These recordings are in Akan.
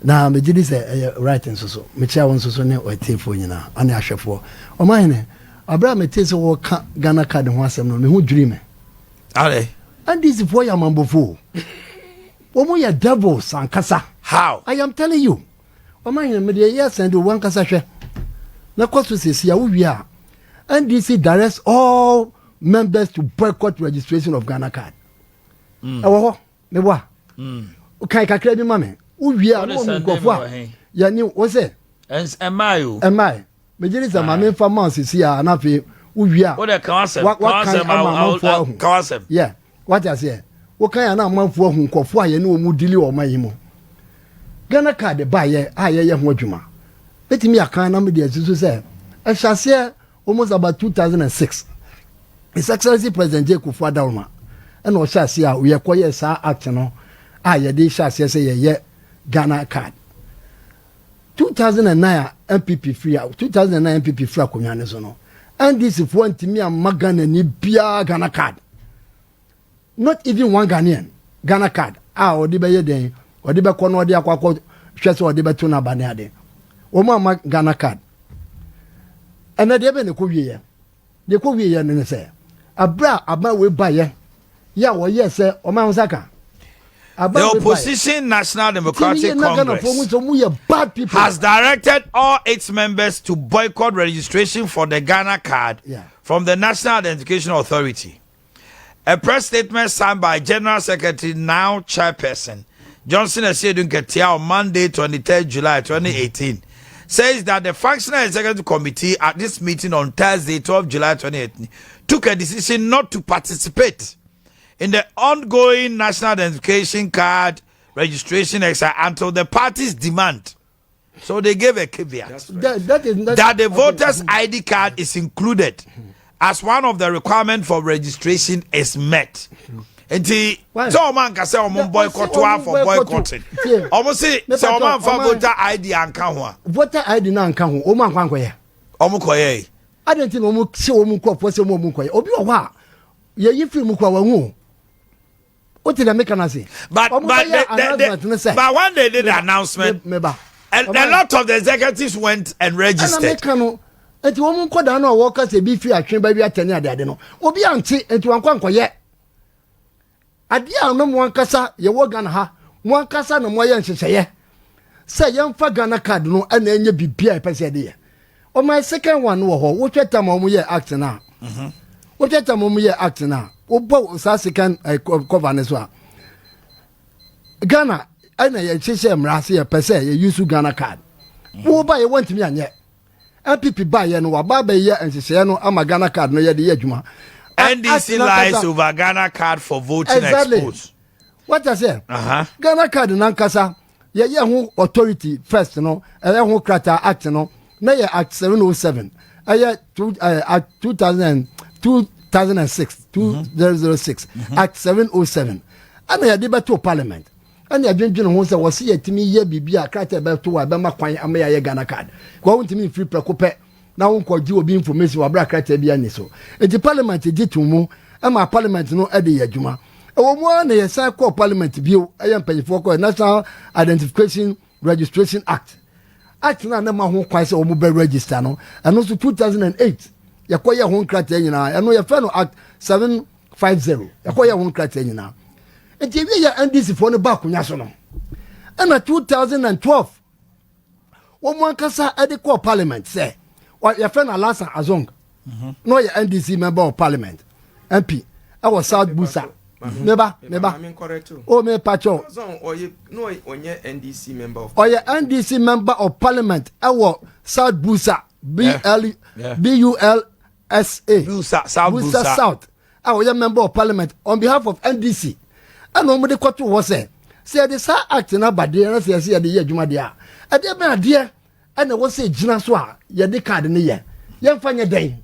Na megye di sɛ ɛyɛ right nso so. Mekyia wo nso so ne ɔtiefoɔ nyinaa ane ahwɛfoɔ. Ɔmanhene, aberɛ a metee sɛ wɔreka Ghana card ho asɛm no, me ho dwirii me. Adɛn? NDC foɔ yɛ amambɔfoɔ. Wɔn yɛ devils ankasa. How? I am telling you. Ɔmanhene, mede ɛyɛ asɛn de wo ankasa hwɛ. Na kɔ so sɛsi a wowie a, NDC directs all members to boycott registration of Ghana card. Ɛwɔ hɔ. Meboa. Kan kakra bi ma me. Wowie a, na wɔn nkurɔfoɔ a yɛne wo sɛ. Ɛmmae o. Ɛmmae. Megye di sɛ maame nfa ma sisi a na afei wowie a. Wode ka wasɛm. Wakan ama amanfoɔ ahu. Ka wasɛm. Yeah. Wate aseɛ. Wokan a na amanfoɔ ahu nkurɔfoɔ a yɛne wɔn dili wɔ ɔman yi mu. Ghana card baeɛ a yɛyɛ ho adwuma. Mɛtumi aka na mede asi so sɛ ɛhyɛ aseɛ almost about 2006. His Excellency President J. Kufuor Adawoma ɛna ɔhyɛ aseɛ a yɛkɔyɛ saa act no a yɛde hyɛ aseɛ sɛ yɛyɛ Ghana card. 2009 a NPP firi a 2009 NPP firi akonnwa no so no, NDC foɔ ntumi amma Ghana ni biara Ghana card. Not even one Ghanaian Ghana card a ɔde bɛyɛ dɛn, ɔde bɛkɔ na ɔde akɔ akɔ hwɛ sɛ ɔde bɛto n'aba ne ade. Wɔn amma Ghana card. Ɛnɛ deɛ bɛ na ɛkɔ wieɛ. Deɛ ɛkɔ wieɛ no ne sɛ abere a aban wei baeɛ yɛ a wɔyɛ sɛ ɔman ho saka. The opposition National Democratic Congress has directed all its members to boycott registration for the Ghana card from the National Identification Authority. A press statement signed by General Secretary, now Chairperson, Johnson Asiedu Nketia on Monday, 23rd July 2018, says that the Functional Executive Committee at this meeting on Thursday, 12 July 2018, took a decision not to participate in the ongoing national identification card registration exercise until the parties demand. So they gave a caveat That is not, that the voter's ID card is included as one of the requirements for registration is met. Nti Why? sɛ ɔmo anka sɛ ɔmo boycott a for boycotting, ɔmo se sɛ ɔmo anfa voter ID anka ho a voter ID na anka ho, ɔmo ankɔ ankɔyɛ. Ɔmo kɔyɛ yi. Adi nti na ɔmo hyɛ wɔn nkurɔfoɔ sɛ ɔmo nkɔyɛ. Obi wɔ hɔ a yɛyi firi mu kura wɔn ho o ti dɛ meka na se. But the, but when they did the announcement, meba a lot of the executives went and ɛna registered. Meka no nti wɔn nkɔdaa no a wɔka sɛ ebi firi atwe ba bi atɛne adeade no, obi ante nti wɔn ankɔ ankɔyɛ adeɛ a no. Mo ankasa yɛwɔ Ghana ha, mo ankasa na mo ayɛ nhyehyɛeɛ sɛ yɛmfa Ghana card no ɛna ɛnyɛ biribi a yɛpɛ sɛ yɛde yɛ. Ɔman second one wɔ hɔ, wotwɛ tam a wɔn yɛ act no a, wotwɛ tam a wɔn yɛ act no a, wobɔ saa second cover no so a, Ghana ɛna yɛhyehyɛ mmara sɛ yɛpɛ sɛ yɛ use Ghana card. Wo ba yɛ wɔntumi anyɛ. NPP baayɛ no, waba abɛyɛ nhyehyɛeɛ no ama Ghana card no yɛde yɛ adwuma. NDC lies over Ghana card for voting exposed. Wata sɛ Ghana card nankasa yɛyɛ ho authority first no, ɛyɛ ho krataa act no na yɛ Act 707, ɛyɛ two Act 2006, 2006, Act 707, ɛna yɛde bɛto Parliament, ɛna yɛdwendwene ho sɛ wɔsi yɛtumi yɛ biribi a krataa bɛto a ɛbɛma kwan ama yɛayɛ Ghana card kɔ. Wɔntumi nfiri prɛko pɛ na wɔnkɔgye obi information wɔ abere krataa bi ani so. Nti Parliament gye to mu ɛma Parliament no ɛde yɛ adwuma. Ɛwɔ mu ara na yɛsan kɔɔ Parliament bio, ɛyɛ mpanyinfoɔ kɔɔ National Identification Registration Act na ne ma ho kwan sɛ wɔn bɛ register no. Ɛno nso 2008 yɛkɔ yɛ ho nkrataa nyinaa. Ɛno yɛfrɛ no Act 750. Yɛkɔ yɛ ho nkrataa nyinaa. Nti ebi yɛ NDC foɔ no ba akonnwa so no, ɛna 2012 wɔn mu ankasa ɛde kɔɔ Parliament sɛ yɛfrɛ no Alhassan Azong na ɔyɛ NDC member of Parliament, MP ɛwɔ South Busa. Meba, meba o, me pakyɛw. Ɔyɛ NDC member of Parliament ɛwɔ South Busa, BL BULSA. Busa South. Busa. Busa. South a ɔyɛ member of Parliament on behalf of NDC, ɛna wɔn de kɔto hɔ sɛ yɛde saa act no aba deɛ na sɛ yɛsɛ yɛde yɛ adwuma deɛ a, ɛdeɛ bɛn adeɛ ɛna ɛwɔ sɛ gyina so a yɛde card no yɛ, yɛmfa nyɛ dɛn.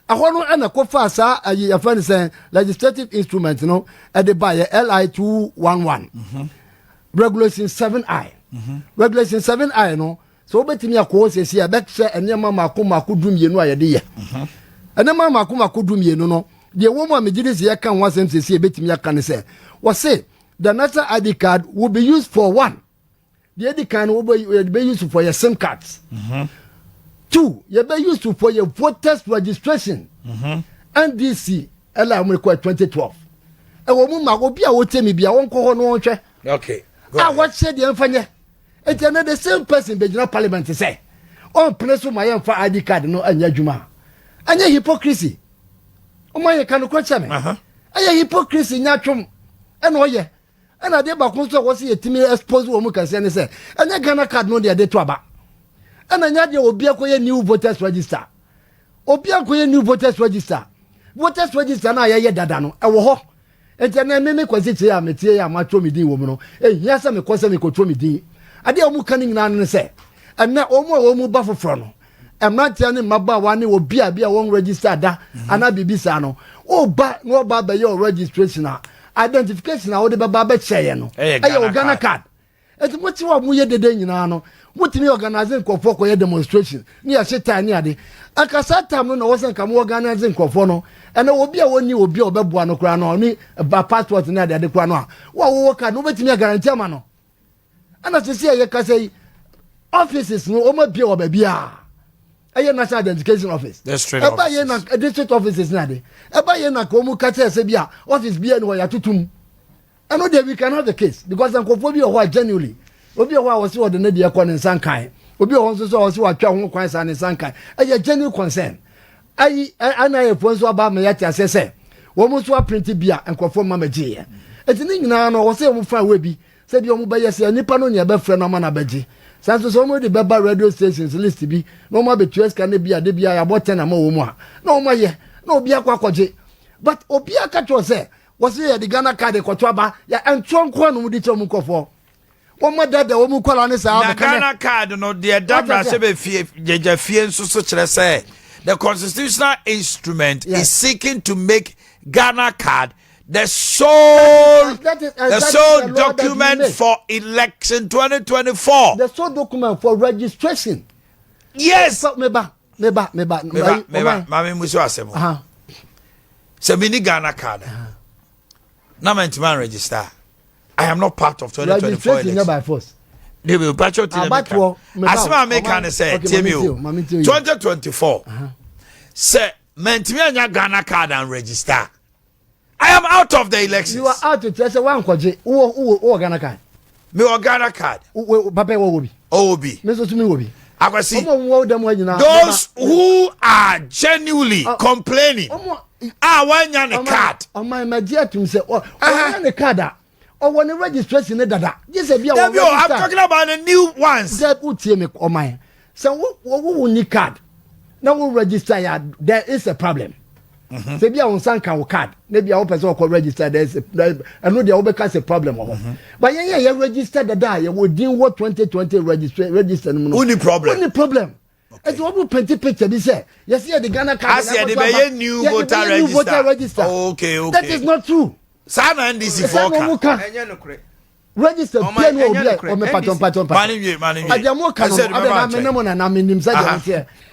Ɛhɔ no ɛna kɔfa saa ɛyi yɛfrɛ no sɛ legislative instrument no ɛde ba yɛ LI 211 regulation 7I. Regulation 7I no sɛ wobɛtumi akɔ hɔ sɛsi a, ɛbɛkyɛ nneɛma mako mako 12 a yɛde yɛ. Nneɛma mako mako 12 no deɛ wɔ mu a megye di sɛ yɛka ho asɛm sɛsi a yɛbɛtumi aka ne sɛ wɔse the national ID card will be used for one, Deɛ edi kan no, wɔbɛ yɛde use for yɛ SIM cards. Two, yɛbɛ use for yɛ voters registration. NDC ɛla wɔn kɔ 2012, ɛwɔ mu ma obi a wɔtie mi bia wɔn kɔ hɔ no wɔn hwɛ. Go A ahead. Wɔhyɛ deɛ nfa nyɛ eti ɛnɛ the same person bɛgyina parliament sɛ ɔmpene so ma yɛnfa ID card no anyɛ adwuma a, ɛnyɛ hypocrisy? Ɔmo ayɛ ka no korɔ kyɛ me. Ɛyɛ hypocrisy, nyatwom ɛna ɔyɛ. Ɛna adeɛ baako nso a wɔsi yɛtumi expose wɔn mu kɛseɛ ne sɛ ɛnyɛ Ghana Card no deɛ ɛde to aba, ɛna nyɛ adeɛ obi akɔyɛ new voters register. Obi akɔyɛ new voters register, voters register no a yɛyɛ dada no ɛwɔ hɔ. Nti ɛnɛ mímí Kwasi Kyerɛ a metie yɛ a matwerɛ mi din wɔ mu no, ehia sɛ mekɔ sɛ mekɔtwerɛ mi din? Adeɛ a wɔn ka no nyinaa no sɛ ɛnɛ wɔn a wɔn ba foforɔ no, mmeranteɛ ne mmabaawa ne obi a bi a wɔn register da anaa biribi saa no, ɔba na ɔba abɛyɛ o registration a, identification a wɔde bɛba abɛkyerɛ yɛn no ɛyɛ ɛyɛ o Ghana Ghana card. Eti mo ti hɔ a mo yɛ dede nyinaa no, mo tumi organize nkurɔfoɔ kɔyɛ demonstration ne yɛhyɛ tie ne ade. Akasa tam no na wɔsɛ nka mo organize nkurɔfoɔ no. Ɛnna obi a wɔni obi a ɔbɛboa no koraa no, ɔne ba passport ne ade ade koraa no a, wo a wɔwɔ card no, wobɛtumi aguarantee ama no. Ɛna sisi a yɛkasa yi, offices no wɔn abie wɔ baabi a ɛyɛ National Identification Office. District ɛba yɛ na offices. District offices ne ade ɛba yɛ na ka wɔn ka kyerɛ sɛ bi a office bi yɛ no wɔ yɛatoto mu. Ɛno deɛ, we can have the case because nkurɔfoɔ bi wɔ hɔ a genuinely, obi wɔ hɔ a wɔsi wɔde ne deɛ kɔ ne nsa nkan, obi wɔ hɔ nso so a wɔsi wɔatwa ho kwan saa ne nsa nkan. Ɛyɛ genuine concern. Ayi NIA foɔ nso aba ama yɛate aseɛ sɛ wɔn nso aprint bi a nkurɔfoɔ mma mɛgye yɛ. Eti ne nyinaa no, wɔsɛ wɔn fa away bi sɛ bi wɔn bɛyɛ sɛ nipa no nea ɛbɛfrɛ no ama no abɛgye saa nso sɛ wɔn de bɛba radio stations list bi na wɔn abɛtua sika ne bi a de bi a yɛabɔ 10 ama wɔn mu a na wɔn ayɛ na obi akɔ akɔgye. But obi aka kyerɛ sɛ wɔsɛ yɛde Ghana Card kɔtɔ aba, yɛ ntoɔ nko a na wɔn de kyerɛ wɔn nkurɔfoɔ, wɔn ma dada wɔn nkɔla ne saa Na bɛka dɛ Ghana Card no deɛ, da What is mmarahyɛ bɛ fie gyagya fie nso so kyerɛ sɛ the constitutional instrument is seeking to make Ghana Card That is the exactly sole the law that we document make. for election 2024. The sole document for registration. Yes. So meba meba meba. Meba meba, maame musu asɛm o. Sɛ mi ni Ghana Card na ma ntoma register, I am not part of 2024 Registration nyɛ election. by force. Debi mpatsɔ ti na mi ka Abatoɔ, meba asɛm a mi ka ne sɛ Okay, tie mi mame o. tie o, mame tie o. 2024, sɛ mɛntumi anya Ghana Card and register, I am out of the elections. You are out kyerɛ sɛ wankɔgye. Wowɔ Ghana Card? Mi wɔ Ghana Card. Wo papa wɔ bi? Ɔwɔ bi. Me nso so mi wɔ bi. Akwasi, ɔmo a wɔwɔ dɛm hɔ nyinaa. Those who are genuinely complaining ɔmo a wanya ne card. Ɔman mɛgye atum sɛ ɔnya ne card a, ɔwɔ ne registration ne dada gye sɛ bi a Dabi wɔ o, I'm register. talking about the new ones. Sɛ wotie me, ɔman, sɛ wo ni card na wo register ya, there is a problem. Sɛ bi a wo nsa nka wo card na bi a wopɛ sɛ wɔkɔ register, there is a ɛno deɛ wobɛka sɛ problem wɔ hɔ. But yɛn yɛ yɛ register dada a yɛwɔ din wɔ 2020 register no mu no, Wonni problem. Wonni problem. Ɛti wɔn mu paint picture bi sɛ yɛsi yɛ de Ghana Card As yɛde bɛyɛ new yɛde voter bɛyɛ new voter register. register. That is not true. Saa na NDC Ɛsɛ fɔ na wɔn ka. ka Ɛnyɛ nokorɛ. Register Ɔman, pia ne ɛnyɛ obi a nokorɛ. ɔmɛ patɔ NDC. mpatɔ mpatɔ. Mane wie, mane wie. Adeɛ mo ka no Ɛsɛ de abɛ bɛba na mene nkyɛn. mo na menim sɛ deɛ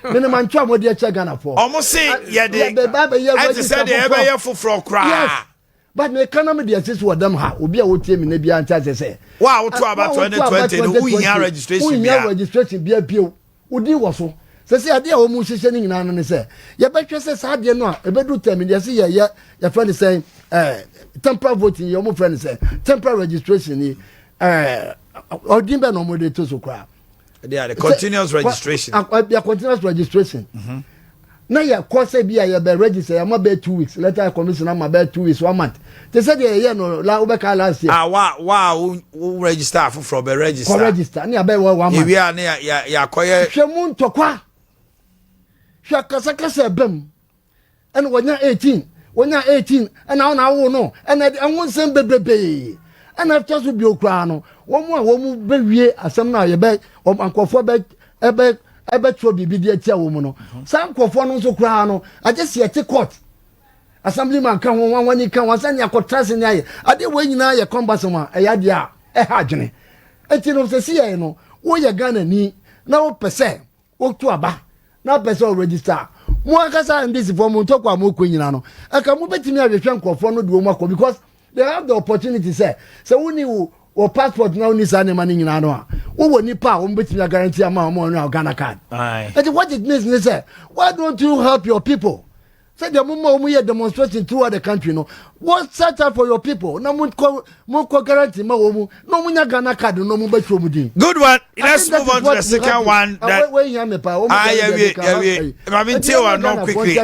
woteɛ mene ma ntwa mo de akyɛ Ghanafoɔ. Ɔmo se yɛde yɛbɛba abɛyɛ ɛte register sɛ deɛ foforɔ. ɛbɛyɛ foforɔ koraa. Yes, but meka na mede asi so wɔ dɛm ha, obi a wotie me na biara nte ase sɛ Wo a woto aba wo a woto aba 2020 no, wohia registration wohia bia. Registration bia bio, wodi wɔ so sɛ adeɛ a wɔn hyehyɛ no nyinaa no ne sɛ yɛbɛhwɛ sɛ saa adeɛ no a ɛbɛdu tɛm deɛ sɛ yɛyɛ yɛfrɛ no sɛ temporary voting yɛ, wɔn frɛ no sɛ temporary registration yi, ɔdin bɛ na wɔn de to so koraa. They are the continuous registration. Yeah, continuous registration. Na yɛ kɔ sɛ bi a yɛbɛ register, yɛ ma bɛ 2 weeks, letter commission ama bɛ 2 weeks, one month te sɛ deɛ yɛyɛ no la wobɛka last year. Ah, wa wo register afoforɔ bɛ register. Kɔ register ne abɛ wɔ one month. Ewi a ne ya ya yakɔyɛ. Hwɛ mu ntɔkwa, hwɛ kasakasa ɛbɛm, ɛna wɔnya 18, wɔnya 18, ɛna wɔn awo no, ɛna ɛho nsɛm bebrebee. Ɛna ɛtɔ so bio koraa no, wɔn a wɔn bɛwie asɛm no a yɛbɛ wɔn nkurɔfoɔ bɛ ɛbɛ ɛbɛtwerɛ biribi de atia wɔn mu no, saa nkurɔfoɔ no nso koraa no agye si ɛte court, assemblyman ka ho, wɔn wani ka ho, asɛn akɔtara se ne ayɛ adeɛ. Wɔn nyinaa yɛ kɔmbasɛm a ɛyɛ adeɛ a ɛha adwene. Eti no sɛ si yɛ no, woyɛ Ghana ni na wopɛ sɛ wotu aba na wopɛ sɛ ɔregister, mo ankasa NDC foɔ, mo ntɔkwa a mo kɔ nyinaa no, ɛka mo bɛtumi ahwehwɛ nkurɔfoɔ no de wɔn akɔ because they have the opportunity sɛ woni wo Wɔ passport na woni saa nneɛma no nyinaa no a, wowɔ nipa a wɔn bɛtumi aguarantee ama wɔn ɔno a Ghana Card. Nti what it means ne sɛ, why don't you help your people sɛdeɛ mo ma wɔn yɛ demonstration throughout the country no? What set up for your people na mo nkɔ guarantee ma wɔn mu na wɔn nya Ghana Card na wɔn bɛtwerɛ mu din. Good one. Let's move on to the second one. That wait, wait, hear me pa. Ah, yeah, yeah. Mami, tell one no quickly.